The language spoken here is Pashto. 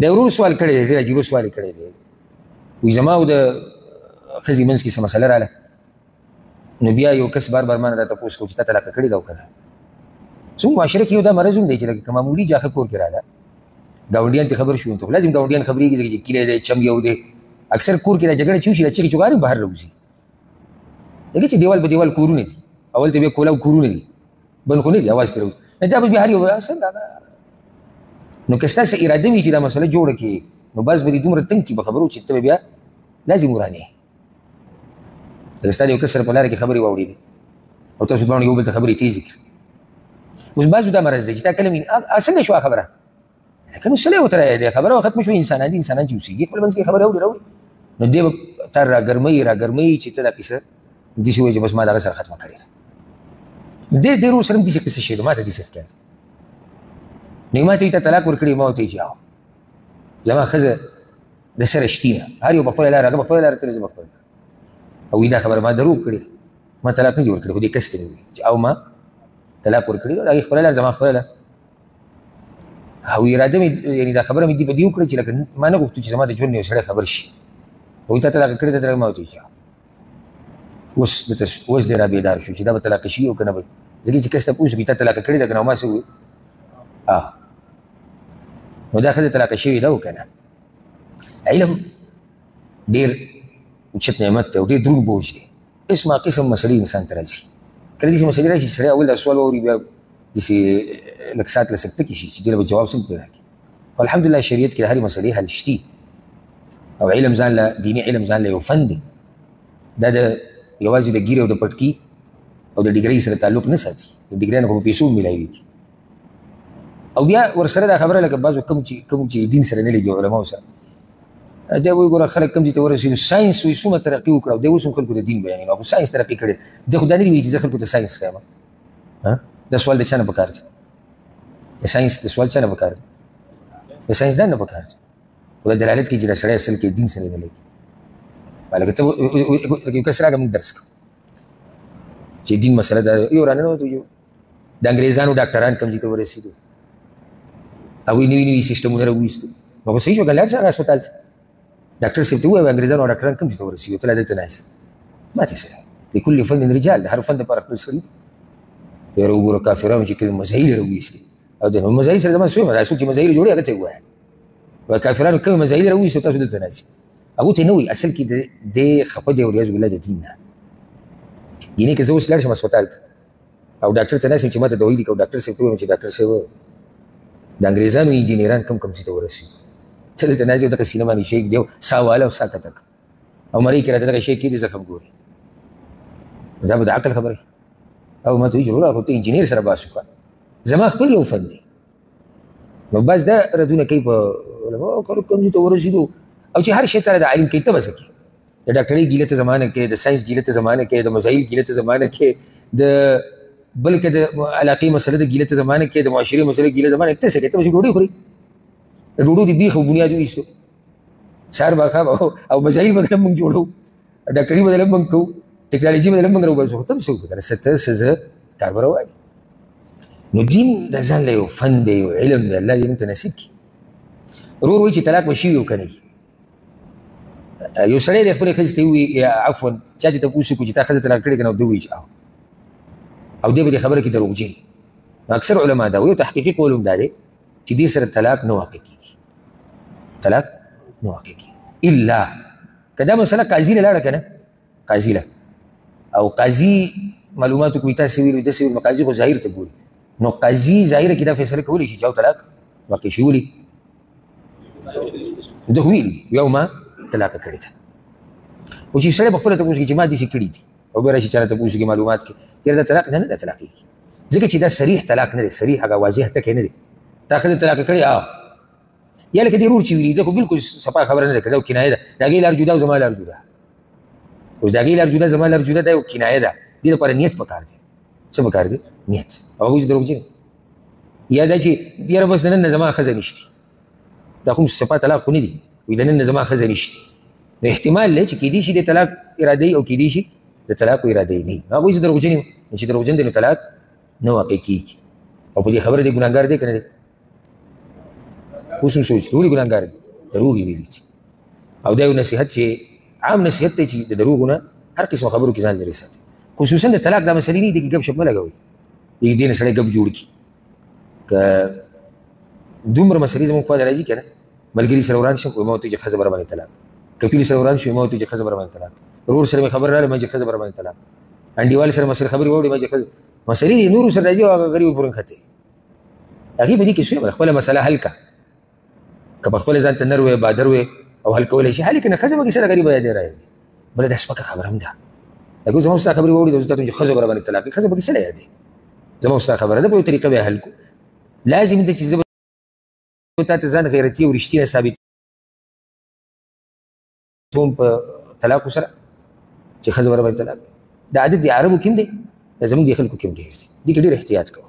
د ورور سوال کړی دی، ډېر عجیبه سوال یې کړی دی. وایي زما او د ښځې منځ کې څه مسله راله، نو بیا یو کس بار بار ما نه دا تپوس کوو چې تا طلاقه کړې ده او که نه. زموږ معاشره کې یو دا مرض هم دی چې لکه که معمولي جاخه کور کې راله، ګاونډیان ته خبر شو، ته خو لازم ګاونډیان خبرېږي ځکه چې کلی دی، چم یو دی. اکثر کور کې دا جګړه چې وشي، دا چغې چغارې بهر راوځي، ځکه چې دیوال په دیوال کورونه دي، اول ته بیا کولاو کورونه دي، بل خو نه دي، اواز ترې راوځي. نه دا به بیا هر یو څنګه. نو که ستاسې اراده وي چې دا مسله جوړه کړي، نو بعض به دې دومره تنګ کړي په خبرو چې ته به بیا لازم ورانې. لکه ستا د یو کس سره په لاره کې خبرې واورېدې او تاسو دواړو یو بل ته خبرې تېزې کړې. اوس بعضو دا مرض دی چې تا کله ویني څنګه شوه خبره، لکه نو سړی ورته دی خبره ختمه شوه. انسانان دي، انسانان چې اوسېږي خپل منځ کې خبرې اوري راوړي، نو دی به تا راګرموي راګرموي چې ته دا قصه داسې وایي چې بس ما د هغه سره ختمه کړې ده. دې ډېر ورسره هم داسې قصه شوې ده، ما ته داسې ښکاري. نو ما ته یې ته طلاق ورکړی، ما ورته ویل چې او زما ښځه د سره شتي نه، هر یو په خپله لاره، هغه په خپله لاره تللی، زه په خپله لاره. او وایي دا خبره ما دروغ کړې، ما طلاق نه دی ورکړی، خو دې کس ته مې وویل چې او ما طلاق ورکړی، د هغې خپله لاره زما خپله لاره. او اراده مې یعنې دا خبره مې دې په دې وکړه چې لکه ما نه غوښتو چې زما د ژوند یو سړی خبر شي. وایي تا طلاق کړې ده؟ طلاق ما ورته ویل چې اوس دته اوس دی را بیدار شو چې دا به طلاق شي او که نه به، ځکه چې کس ته پوه شو چې تا طلاق کړې ده که نه، ما څه وویل نو دا ښځه طلاق شوې ده او که نه. علم ډېر اوچت نعمت دی او ډېر دروند بوج دی. قسمه قسم مسلې انسان ته راځي. کله داسې مسلې راشي چې سړی اول دا سوال واوري، بیا داسې لږ ساعت له سکته کې شي چې دې له به جواب څنګه پیدا کړي. خو الحمدلله شریعت کې د هرې مسلې حل شتي، او علم ځان له دیني علم ځان له یو فن دی. دا د یوازې د ګیرې او د پټکي او د ډیګرۍ سره تعلق نه ساتي، د ډیګرۍ نه خو په پیسو میلاویږي. او بیا ورسره دا خبره لکه بعضو کوم چې دین سره نه لګي علماو سره، دی وایي ګوره خلک کوم ځای ته ورسېدو، ساینس وایي څومره ترقي وکړه، او دی اوس هم خلکو ته دین بیانوي. نو خو ساینس ترقي کړې ده، خو دا نه دي ویلي چې زه خلکو ته ساینس ښایم. دا سوال د چا نه پکار دی؟ د ساینس د سوال چا نه پکار دی؟ د ساینسدان نه پکار دی. خو دا دلالت کوي چې دا سړی اصل کې دین سره نه لګي. لکه ته یو کس راغی موږ درس کوو چې دین مسله ده، یو رانه نه یو د انګریزانو ډاکټران کوم ځای ته ورسېدو، هغوی نوي نوي سیسټمونه راوویستو. نو خو صحیح شو که لاړ شه هغه هسپتال ته، ډاکټر صاحب ته ووایه انګریزانو ډاکټران کوم ځای ته ورسېدو، ته لا دلته ناست. ما ته څه لکل فن رجال، د هر فن دپاره خپل سړي دي. یاره وګوره کافرانو چې کومې مزایلې راوویستې، او د مزایل سره زما څه ویم، څوک چې مزایلې جوړوي هغه ته یې ووایه، وایي کافرانو کومې مزایلې راوویستې تاسو دلته ناست یئ. هغو ته نه وایي، اصل کې دی خفه دی والعیاذ بالله د دین نه. یعنې که زه اوس لاړ شم هسپتال ته او ډاکټر ته ناست یم چې ما ته دوايي لیکه، او ډاکټر صاحب ته ووایم چې ډاکټر صاحب د انګریزانو انجینران کوم کوم ځای ته ورسېدو، ته دلته ناست یې او دغه سینه باندې شی ږدي او ساه واله او ساه کته کړه، او مرۍ کې راته دغه شی کښېږدي زخم ګوري، دا به د عقل خبره وي. او ما ته وایي چې وروره خو ته انجینر سره بحث وکړه، زما خپل یو فن دی. نو بس دا ردونه کوي په علماو خلک کوم ځای ته ورسېدو، او چې هر شی ته د عالم کوي ته به څه کوې؟ د ډاکټرۍ ګیله ته زمانه کې، د ساینس ګیله ته زمانه کې، د مزایل ګیله ته زمانه کې، د بلکې د علاقې مسله د ګیله ته زمانه کې، د معاشرې مسله ګیله زمانه کې، ته څه کوې؟ ته به ډوډۍ خوري، د ډوډو د بیخ او بنیاد وایستو، سهار ماښام او مزایل به دله موږ جوړو، ډاکټري به دله موږ کوو، ټکنالوژي به دله موږ راوباسو، خو ته هم څه وکړه که نه، څه ته څه زه کار به روان. نو دین د ځان له یو فن دی، یو علم دی، الله دې موږ ته نصیب کړي. ورور وایي چې طلاق به شوي او که نه وي؟ یو سړی دی خپلې ښځې ته ووایي، یا عفوا چا چې تپوس وکړو چې تا ښځه طلاق کړې که نه، او ده ووایي چې او دی په دې خبره کې دروغجن وي. نو اکثر علما دا وایي، تحقیقي قول هم دا دی چې دې سره طلاق نه واقع کېږي، طلاق نه واقع کېږي، الا که دا مسله قاضي له لاړه که نه، قاضي له، او قاضي معلوماتو کوي تاسې ویلو داسې ویلو، قاضي خو ظاهر ته ګوري، نو قاضي ظاهره کې دا فیصله کولی شي چې او طلاق واقع شي. ولې؟ ده خو ویلي دي یو ما طلاقه کړې ده. خو چې سړی په خپله تپوس کوي چې ما داسې کړي دي، او بیا راشي چا ته تپوس وکړي معلومات کې، یاره دا طلاق نه نه ده طلاق کېږي، ځکه چې دا صریح طلاق نه دی، صریح هغه واضح ټکی نه دی. تا ښځه طلاقه کړې یا لکه دې ورور چې ویلي، ده خو بالکل صفا خبره نه ده کړې، دا کنایه ده، د هغې لار جدا او زما لار جدا. اوس د هغې لار جدا زما لار جدا، دا یو کنایه ده، دې لپاره نیت پکار دی. څه پکار دی؟ نیت. او هغوی چې دروغجن یا دا چې یاره بس د نن نه زما ښځه نشته، دا خو صفا طلاق خو نه دی، وایي د نن نه زما ښځه نشته، نو احتمال دی چې کېدای شي د طلاق اراده او کېدای شي د طلاق اراده نه وي. هغوی چې دروغجن وي، نو چې دروغجن دی نو طلاق نه واقع کېږي. او په دې خبره دی ګناهګار دی که نه دی؟ اوس هم سوچ کوي، ولې ګناهګار دي؟ دروغ یې ویلي دي. او دا یو نصیحت چې عام نصیحت دی چې د دروغو نه هر قسم خبرو کې ځان لرې ساتي، خصوصا د طلاق دا مسلې نه دي کې ګپ شپ مه لګوئ، دې نه سړی ګپ جوړ کړي. که دومره مسلې زموږ خوا ته راځي که نه، ملګري سره وران شم وایي ما ورته چې ښځه به راباندې طلاق، کفیل سره وران شو ما ورته چې ښځه به راباندې طلاق، ورور سره مې خبر راغله ما چې ښځه به راباندې طلاق، انډیوال سره مسلې خبرې واورې ما چې ښځه مسلې دي نورو سره راځي او هغه غریب پورې نښتې. هغې په دې کې څه خپله مسله حل کړه، که په خپله ځان ته نر وې بادر وې او حل کولی شي حل یې که نه، ښځه به کې سره غریبه یادې راځي. بله دا سپکه خبره هم ده، لکه زما ستا خبرې واوري ته چې ښځه به راباندې طلاق کړي، ښځه به کې څه له یادې؟ زما ستا خبره ده په یو طریقه به یې حل کړو. لازم ده چې زه به تا ته ځان غیرتي او رښتینی ثابتوم په طلاقو سره چې ښځه به راباندې طلاق. دا عادت د عربو کې هم دی، دا زموږ د خلکو کې هم ډېر دی، دې کې ډېر احتیاط کوه.